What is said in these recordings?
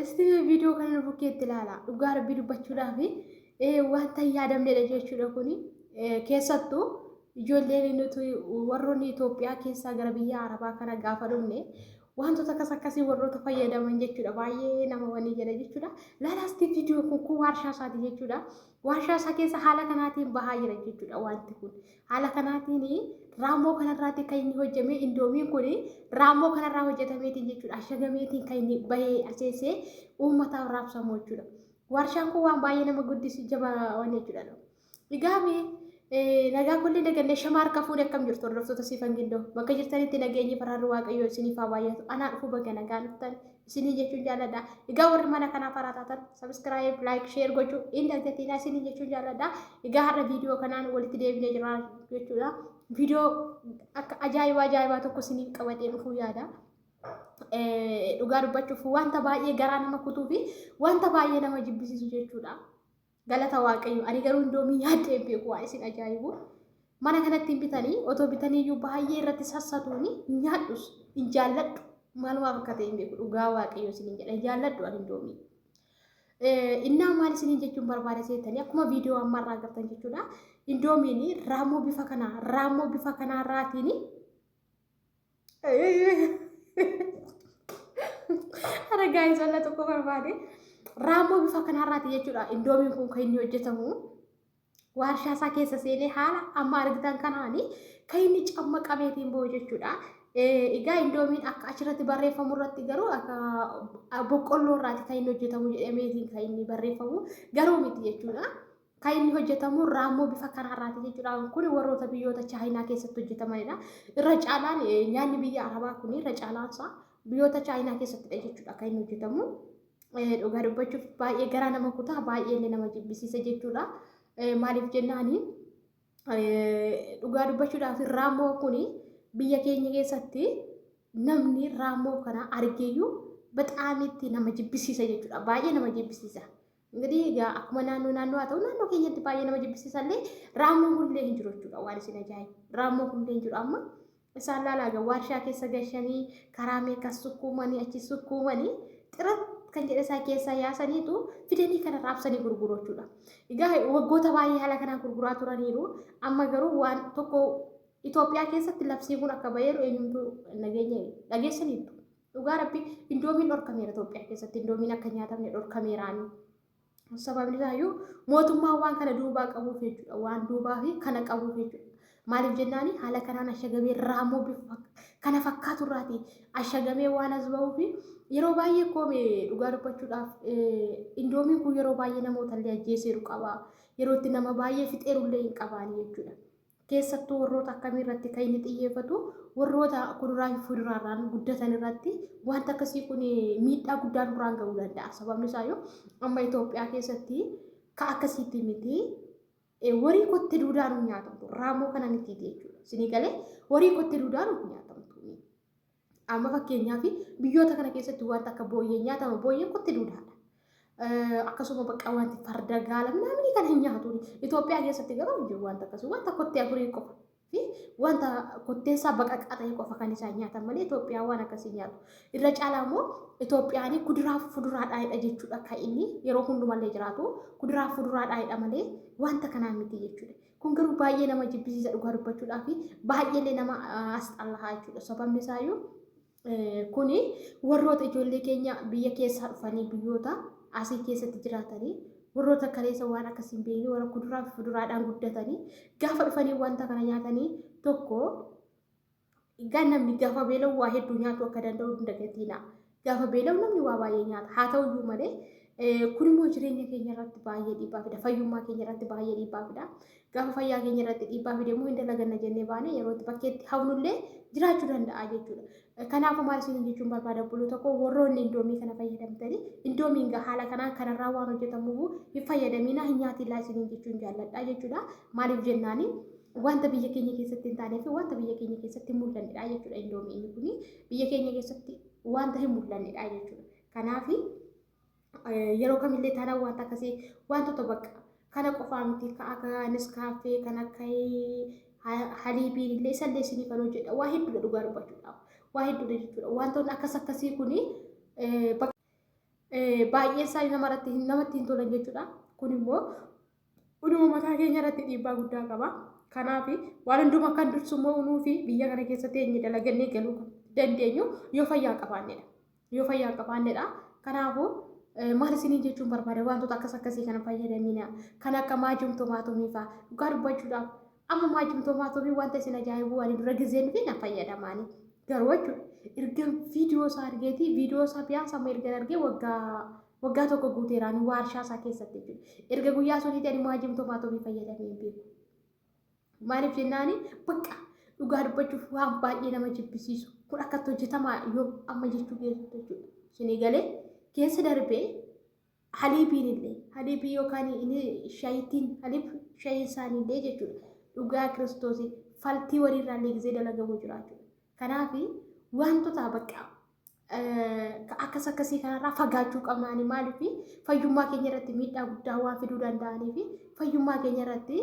Isti viidiyoo kana nu bukkeetti ilaala. Dhugaa rabbii dubbachuudhaaf wanta hin yaadamnedha jechuudha kuni. Keessattuu ijoolleen nuti warroonni Itoophiyaa keessaa gara biyya Arabaa kana gaafa dhufne wantoota akkas akkasii warroota fayyadaman jechuudha. Baay'ee nama wanii jedha jechuudha. Laalaasti viidiyoo kun kun waarshaa isaati jechuudha. Waarshaa isaa keessa haala kanaatiin bahaa jira jechuudha wanti kun. Haala kanaatiin raammoo kanarraati kan inni hojjame indoomiin kun raammoo kanarraa hojjetameetiin jechuudha. Ashagameetiin kan inni bahee aseesee uummataaf raabsamu jechuudha. Warshaan kun waan baay'ee nama guddisu jabaa waan jechuudha. Egaa mee nagaa kulli dagannee shama harka fuudhee akkam jirtu hordoftoota siifan gindoo bakka jirtanitti nageenyi faraarri waaqayyoo isiniif haa baay'atu anaa dhufu baga nagaa dhuftan isinii jechuun jaalladha. Egaa warri mana kanaaf haaraa taatan subscribe, like, share gochuu hin dagatinaa isinii jechuun jaalladha. Egaa har'a viidiyoo kanaan walitti deebinee jira jechuudha. Viidiyoo akka ajaa'ibaa ajaa'ibaa tokko isiniif qabadhee dhufuu yaada. Dhugaa dubbachuuf wanta baay'ee garaa nama kutuu fi wanta baay'ee nama jibbisiisu jechuudha. Galata Waaqayyo. Ani garuu indoomii nyaadhee hin beeku waan isin ajaa'ibu. Mana kanatti hin bitanii otoo bitaniiyyuu baay'ee irratti sassatuuni hin nyaadhus hin jaalladhu. Maalumaaf akka ta'e hin beeku dhugaa Waaqayyo isiniin jedha hin jaalladhu ani indoomii. Innaa maal isiniin jechuun barbaada seetanii akkuma viidiyoo ammarraa agartan jechuudha. Indoomiin raammoo bifa kanaa raammoo bifa kanaarraatiin Ara gaa'is walla tokko barbaade. Raammoo bifa kanarraati jechuudha. Indoomiin kun kan inni hojjetamu. Waarshaa isaa keessa seenee haala amma argitan kanaani kan inni cammaqameetiin bahu jechuudha. Egaa indoomiin akka achirratti barreeffamu irratti garuu akka boqqolloo irraati kan inni hojjetamu jedhameetiin kan inni barreeffamu garuu miti jechuudha. Kan inni hojjetamu raammoo bifa kanaarraati jechuudha. Kun warroota biyyoota Chaayinaa keessatti hojjetamanidha. Irra caalaan nyaanni biyya Arabaa kun irra caalaan isaa biyyoota Chaayinaa keessattidha jechuudha kan inni hojjetamu. Dhugaa dubbachuuf baay'ee garaa nama kutaa baay'ee illee nama jibbisiisa jechuudha. Maaliif jennaani dhugaa dubbachuudhaaf raammoo kun biyya keenya keessatti namni raammoo kana argeeyyuu baxaamitti nama jibbisiisa jechuudha. Baay'ee nama jibbisiisa. Ingidihi egaa akkuma naannoo naannoo haa ta'u naannoo keenyatti baay'ee nama jibbisiisallee raammoon kunillee hin jiru jechuudha waan isin ajaa'ibu. Raammoon kunillee hin jiru amma isaan laalaa egaa waarshaa keessa gashanii karaa meeqa sukkuumanii achi sukkuumanii xirat kan jedhe isaa keessaa yaasaniitu fidanii kana raabsanii gurguru jechuudha. Egaa waggoota baay'ee haala kanaan gurguraa turaniiru amma garuu waan tokko Itoophiyaa keessatti labsiin kun akka baheeru eenyumtuu nageenya dhageessaniittu. Dhugaa rabbi indoomiin dhorkameera Itoophiyaa keessatti indoomiin akka nyaatamne dhorkameeraani. Sababni isaayyuu mootummaan waan kana duubaa qabuuf jechuudha. Waan duubaa fi kana qabuuf jechuudha. Maaliif jennaani haala kanaan ashagamee raamoo bifa kana fakkaatu irraati ashagamee waan as ba'uu fi yeroo baay'ee koome dhugaa dubbachuudhaaf indoomiin kun yeroo baay'ee namoota illee ajjeeseeru qaba. Yeroo itti nama baay'ee fixeeru illee hin qabaani jechuudha. Keessattuu warroota akkamii irratti kan inni xiyyeeffatu warroota kuduraa fi fuduraarraan guddatan irratti wanta akkasii kun miidhaa guddaa nurraan ga'uu danda'a. Sababni isaayyuu amma Itoophiyaa keessatti ka akkasiitti miti warii kotte duudaan hin nyaatamtu raamoo kana miti jechuudha. Isinii galee warii kotte duudaan hin nyaatamtu. Amma fakkeenyaaf biyyoota kana keessatti wanta akka booyyee nyaatama booyyeen kotte duudaadha. Akkasuma bakka wanti farda gaala namni kana hin nyaatu. Itoophiyaa keessatti garuu hin jiru wanta akkasii wanta kottee afurii qofa fi wanta kotteessaa baqaqaa ta'e qofa kan isaan nyaatan malee Itoophiyaan waan akkasii nyaatu. Irra caalaa immoo Itoophiyaan kuduraa fi fuduraadhaanidha jechuudha kan inni yeroo hundumallee jiraatu kuduraa fi fuduraadhaanidha malee wanta kanaan miti jechuudha. Kun garuu baay'ee nama jibbisiisa dhugaa dubbachuudhaa fi baay'eellee nama asxallahaa jechuudha. Sababni isaayyuu kuni warroota ijoollee keenya biyya keessaa dhufanii biyyoota asii keessatti jiraatanii warroota kaleessa waan akkasii hin beekne warra kuduraa fi fuduraadhaan guddatanii gaafa dhufanii wanta kana nyaatanii tokko egaa namni gaafa beela'u waa hedduu nyaatu akka danda'u hin dagatiina. Gaafa beela'u namni waa baay'ee nyaata. Haa ta'u iyyuu malee kun immoo jireenya keenya irratti baay'ee dhiibbaa fida. Fayyummaa keenya irratti baay'ee dhiibbaa fida. Gaafa fayyaa keenya irratti dhiibbaa fide immoo hin dalaganna jennee baane yeroo itti bakkeetti hafnullee jiraachuu danda'a jechuudha. Kanaafuu maal isin jechuun barbaada obboloota koo warroonni indoomii kana fayyadamtanii indoomiin gaa haala kanaan kanarraa waan hojjetamuuf hin fayyadaminaa hin nyaatinaa isiniin jechuun jaalladha jechuudha. Maaliif jennaani wanta biyya keenya keessatti hin taanee fi wanta biyya keenya keessatti hin mul'annedha jechuudha indoomii inni kuni biyya keenya keessatti wanta hin mul'annedha jechuudha. Kanaaf yeroo kamillee taanaan wanta akkasii wantoota bakka kana qofaa miti ka akka niskaaffee kan akka haliibiin illee isallee isinii kan hojjedha waa hedduudha dhugaa dubbachuudhaaf waa hedduudha jechuudha wantoonni akkas akkasii kuni. Baay'een isaanii namarratti namatti hin tolan jechuudha. Kun immoo dhuma mataa keenya irratti dhiibbaa guddaa qaba. Kanaaf waan hundumaa kan dursu immoo unuu fi biyya kana keessa teenye dalagannee galuu kan dandeenyu yoo fayyaa qabaannedha. Yoo fayyaa qabaannedha. Kanaafuu maal isinii jechuun barbaada, wantoota akkas akkasii kana fayyadamina. Kan akka maajum tomaatomii fa'aa, dhugaa dubbachuudhaaf amma maajum tomaatomii wanta isin ajaa'ibu, ani dura gizeen dhufe na fayyadamaani. Garuu jechuudha, erga viidiyoo isaa argeetii, viidiyoo isaa biyaansa amma erga argee waggaa 1 guuteeraan waarshaa isaa keessatti jechuudha. Erga guyyaa suniitti ani maajum tomaatomii fayyadamee hin beeku. Maaliif jennaani, bakka dhugaa dubbachuuf waan baay'ee nama jibbisiisu kun akkatti hojjetamaa yoo amma jechuu keessatti jechuudha. Isinii galee keessa darbee haliibiin illee, haliibii yookaan inni shayitiin haliib shayiin isaanii illee jechuudha. Dhugaa Kiristoosii faltii waliirraa illee gisee dalagamu jira jechuudha. Kanaaf wantoota bakka akkas akkasii kanarraa fagaachuu qabnaani. Maaliif? Fayyummaa keenya irratti miidhaa guddaa waan fiduu danda'anii fi fayyummaa keenya irratti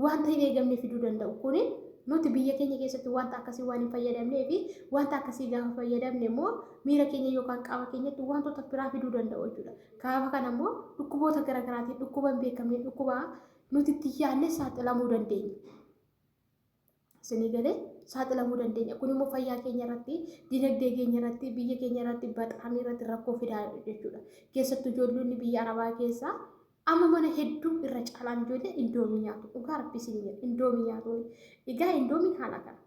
wanta hin eegamne fiduu danda'u. Kuni nuti biyya keenya keessatti wanta akkasii waan hin fayyadamnee fi wanta akkasii gaafa fayyadamne immoo miira keenya yookaan qaama keenyatti wantoota biraa fiduu danda'u jechuudha. Gaafa kana immoo dhukkuboota garaagaraatiin, dhukkuba hin beekamne, dhukkuba nuti itti yaadne saaxilamuu dandeenya. Isinii galee, saaxilamuu dandeenya. Kun immoo fayyaa keenya irratti, dinagdee keenya irratti, biyya keenya irratti, baxaamii irratti rakkoo fidaa jechuudha. Keessattuu ijoollonni biyya Arabaa keessaa amma mana hedduu irra caalaan ijoollee indoomii nyaatu. Dhugaa Rabbi isinii jedha, indoomii nyaatu. Egaa indoomiin haala kana.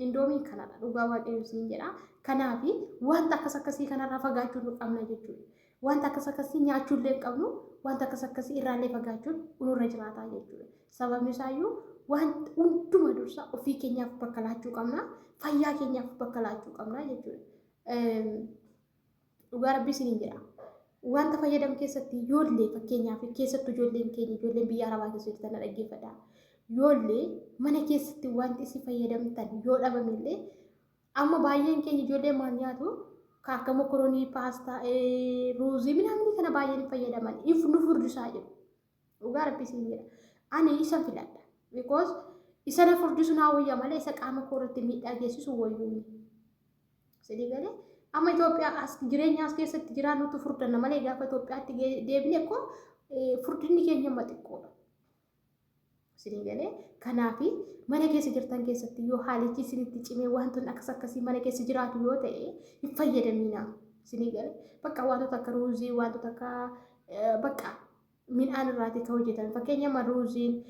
Indoomiin kanadha. Dhugaa Waaqayyo isin jedha. Kanaaf wanta akkas akkasii kanarraa fagaachuu nu qabna jechuudha. Wanta akkas akkasii nyaachuu illee hin qabnu, wanta akkas akkasii irraallee fagaachuun nurra jiraataa jechuudha. Sababni isaayyuu waan hunduma dursa ofii keenyaaf bakka laachuu qabna, fayyaa keenyaaf bakka laachuu qabna jechuudha. Dhugaa Rabbi isiniin jedha. Wanta fayyadamu keessatti ijoollee, fakkeenyaaf keessattuu ijoolleen keenya, ijoolleen biyya Arabaa keessa jirtan na dhaggeeffadha. Ijoollee mana keessatti wanti isin fayyadamtan yoo dhabame illee, amma baay'een keenya ijoollee maal nyaatu? Ka akka mokoroonii, paastaa, ruuzii midhaanii kana baay'een hin fayyadaman. If nu furdisaa jedhu. Dhugaa Rabbi isin jedha. Ani isa filadha. Because isa na furdisu naa wayya malee isa qaama koo irratti miidhaa geessisu wayyuu. Sidii galee, amma Itoophiyaa as jireenya as keessatti jiraannutu furdanna malee gaafa Itoophiyaatti deebine koo furdinni keenya amma xiqqoodha. Isinii galee? Kanaaf mana keessa jirtan keessatti yoo haalichi isinitti cimee wantoonni akkas akkasii mana keessa jiraatu yoo ta'e, hin fayyadaminaa. Isinii galee, bakka wantoota akka ruuzii, wantoota akka bakka midhaan irraatii kan hojjetame, fakkeenya ruuziin,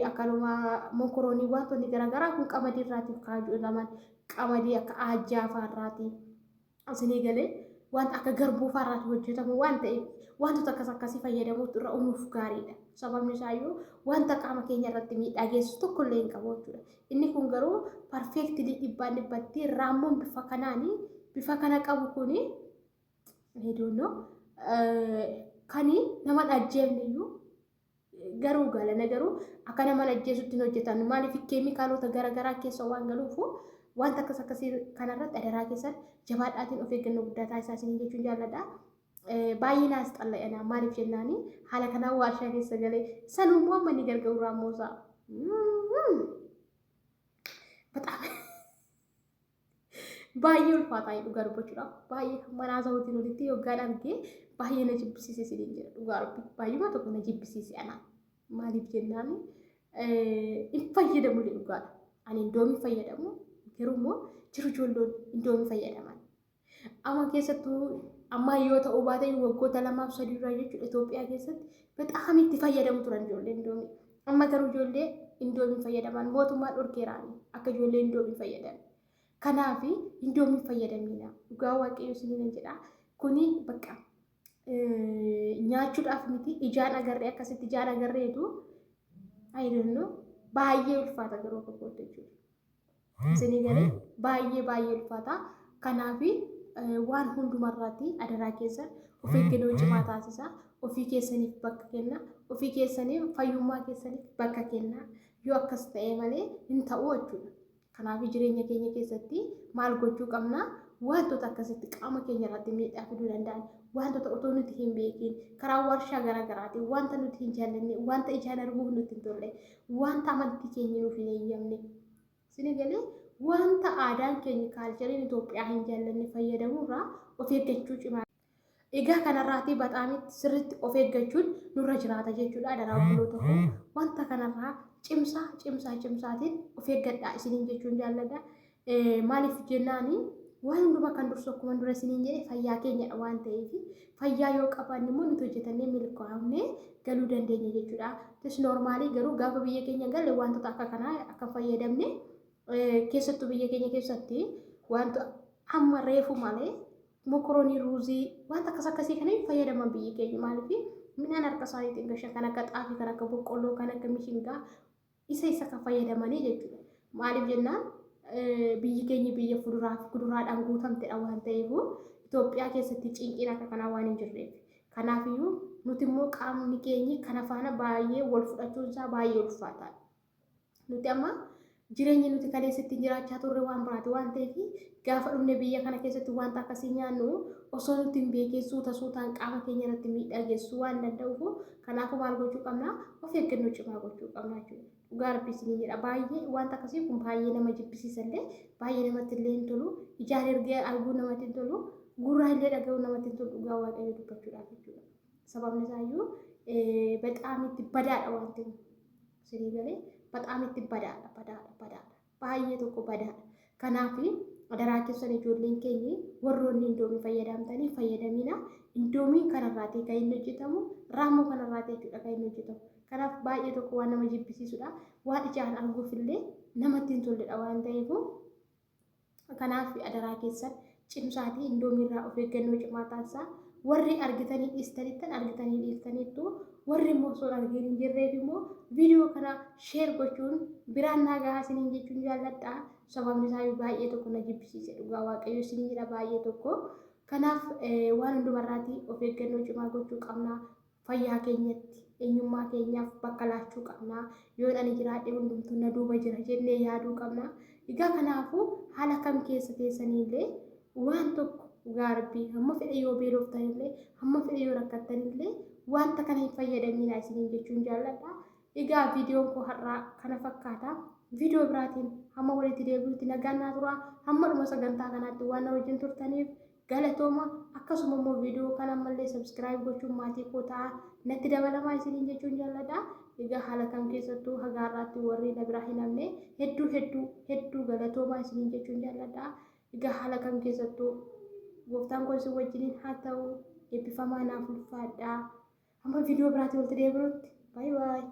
akkanuma mokoroonii, wantoonni garaagaraa kun qamadii irraatii kan hojjetaman, qamadii akka aajjaa fa'aa irraatii, isinii galee, wanta akka garbuu fa'aa irraatii hojjetamu waan ta'eef, wantoota akkas akkasii fayyadamuutu irra uumuuf gaariidha. Sababni isaayyuu wanta qaama keenya irratti miidhaa geessisu tokko illee hin qabu jechuudha. Inni kun garuu perfectly dhibbaan dhibbatti raammoon bifa kanaanii bifa kana qabu kuni hedduu kan nama ajjeefne iyyuu garuu galana, garuu akka nama ajjeesutti hin hojjetan. Maaliif? Keemikaalota garaagaraa keessa waan galuufu, wanta akkas akkasii kanarratti adaraa keessan jabaadhaatiin of eeggannoo guddaa taasisaa isinii jechuun jaalladha. Baay'ee naas xalla'ina. Maaliif jennaani, haala kanaan waarshaa keessa galee sanuu immoo amma inni gargaaru raammoosaa. በጣም baay'ee ulfaataa, dhugaa dubbachuudhaaf baay'ee manaa sa'uutiin olitti yoggaan argee baay'ee na jibbisiise isiniin jedha. Dhugaa Rabbi, baay'uma tokko na jibbisiise anaa. Maaliif jennaan, hin fayyadamu illee dhugaadha. Ani indoomii fayyadamu, garuu immoo jiru ijoolloon indoomii fayyadaman. Amma keessattuu amma yoo ta'uu baate waggoota 2f 3 dura jechuudha, Itoophiyaa keessatti በጣም itti fayyadamu turan ijoollee indoomii. Amma garuu ijoollee indoomii fayyadaman mootummaan dhorkeeraani akka ijoollee indoomii fayyadan. Kanaaf indoomii fayyadamina. Dhugaa Waaqayyo isiniin jedha. Kuni bakka nyaachuudhaaf miti, ijaan agarree akkasitti ijaan agarreetu, I don't know, baay'ee ulfaata garuu akka kootti jechuudha. Isinii galee, baay'ee baay'ee ulfaata. Kanaaf waan hundumarraatti adaraa keessan of eeggannoo cimaa taasisa. Ofii keessaniif bakka kenna. Ofii keessaniif, fayyummaa keessaniif bakka kenna. Yoo akkas ta'e malee hin ta'u jechuudha. Kanaaf jireenya keenya keessatti maal gochuu qabna? Wantoota akkasitti qaama keenya irratti miidhaa fiduu danda'an, wantoota otoo nuti hin beekin karaa warshaa garaagaraatiin, wanta nuti hin jaallanne, wanta ijaan arguuf nutti hin tolle, wanta amantii keenya nuuf hin eeyyamne, isin galee, wanta aadaan keenya, cultureiin Itoophiyaa hin jaallanne fayyadamuurraa of eeggachuu cimaa. Egaa kanarraatii baxaamitti sirriitti of eeggachuun nurra jiraata jechuudha. Adaraa obboloota koo wanta kanarraa cimsaa cimsaa cimsaatiin of eeggadhaa isiniin jechuun jaalladha. Maaliif jennaani waan hundumaa kan dursu akkuma dura isiniin jedhe fayyaa keenyadha waan ta'eef fayyaa yoo qabaanne immoo nuti hojjetannee milkaa'amnee galuu dandeenya jechuudha. Tis normaalii garuu gaafa biyya keenya galle wantoota akka kanaa akka fayyadamne keessattuu biyya keenya keessatti wanta amma reefu malee mokoroonii ruuzii wanta akkas akkasii kana hin fayyadaman biyyi keenya maaliif midhaan harka isaaniitiin gashan kan akka xaafii kan akka boqqolloo kan akka mishingaa isa isa kan fayyadamanii jechuudha. Maaliif jennaan biyyi keenya biyya fuduraa fi kuduraadhaan guutamtedha waan ta'eef Itoophiyaa keessatti cinqiin akka kanaa waan hin jirreef. Kanaafiyyuu nuti immoo qaamni keenya kana faana baay'ee wal fudhachuun isaa baay'ee ulfaataadha. Nuti amma jireenya nuti kaleessa ittiin jiraachaa turre waan biraati waan ta'eef gaafa dhufne biyya kana keessatti wanta akkasii nyaannu osoo nuti hin beekin suuta suutaan qaama keenya irratti miidhaa geessisuu waan danda'uuf kanaafuu maal gochuu qabna of eeggannoo cimaa gochuu qabna jechuudha. Dhugaa rabbii isiniin jedha baay'ee wanta akkasii kun baay'ee nama jibbisiisa illee baay'ee namatti illee hin tolu ijaan ergee arguu namatti hin tolu gurraa illee dhaga'uu namatti hin tolu dhugaa waaqayyo dubbachuudhaaf jechuudha. Sababni isaayyuu bexaam itti badaadha wanti kun. Isinii galee bexaam itti badaadha badaadha badaadha baay'ee tokko badaadha. Kanaaf adaraa keessan ijoolleen keenya warroonni indoomii fayyadamtanii fayyadamina. Indoomiin kanarraatii kan inni hojjetamu raammoo kanarraatii jechuudha kan inni hojjetamu. Kanaaf baay'ee tokko waan nama jibbisiisudha. Waan ijaan arguuf illee namatti hin tolledha waan ta'eef. Kanaaf adaraa keessan cimsaatii indoomii irraa of eeggannoo cimaa taasisaa. Warri argitanii dhiistanittan argitanii dhiiftaniittu warri immoo osoo argiin hin jirreef immoo viidiyoo kana sheer gochuun biraan naa gahaa isiniin jechuun jaalladha. Sababni isaa baay'ee tokko na jibbisiise dhugaa waaqayyo isiniin jedha baay'ee tokko. Kanaaf waan hundumarraatii of eeggannoo cimaa gochuu qabna. Fayyaa keenyatti, eenyummaa keenyaaf bakka laachuu qabna. Yoon ani jiraadhe hundumtuu na duuba jira jennee yaaduu qabna. Egaa kanaafuu haala kam keessa teessaniillee waan tokko dhugaa rabbii hamma fedhe yoo beeloftanillee hamma fedhe yoo rakkattanillee wanta kana hin fayyadaminaa isiniin jechuun jaalladha. Egaa viidiyoon koo har'aa kana fakkaata. Viidiyoo biraatiin hamma walitti deebi'utti nagaan naa tura. Hamma dhuma sagantaa kanaatti waan na wajjin turtaniif Galatooma akkasuma immoo viidiyoo kana ammallee subscribe gochuun maatii koo ta'a natti dabalamaa isiniin jechuun jaalladha. Egaa haala kam keessattuu haga har'aatti warri na biraa hin hafne hedduu hedduu hedduu galatoomaa isiniin jechuun jaalladha. Egaa haala kam keessattuu gooftaan koo isin wajjiniin haa ta'u eebbifamaa naaf ulfaadha. Hamma viidiyoo biraatiin walitti deebinutti baay baay.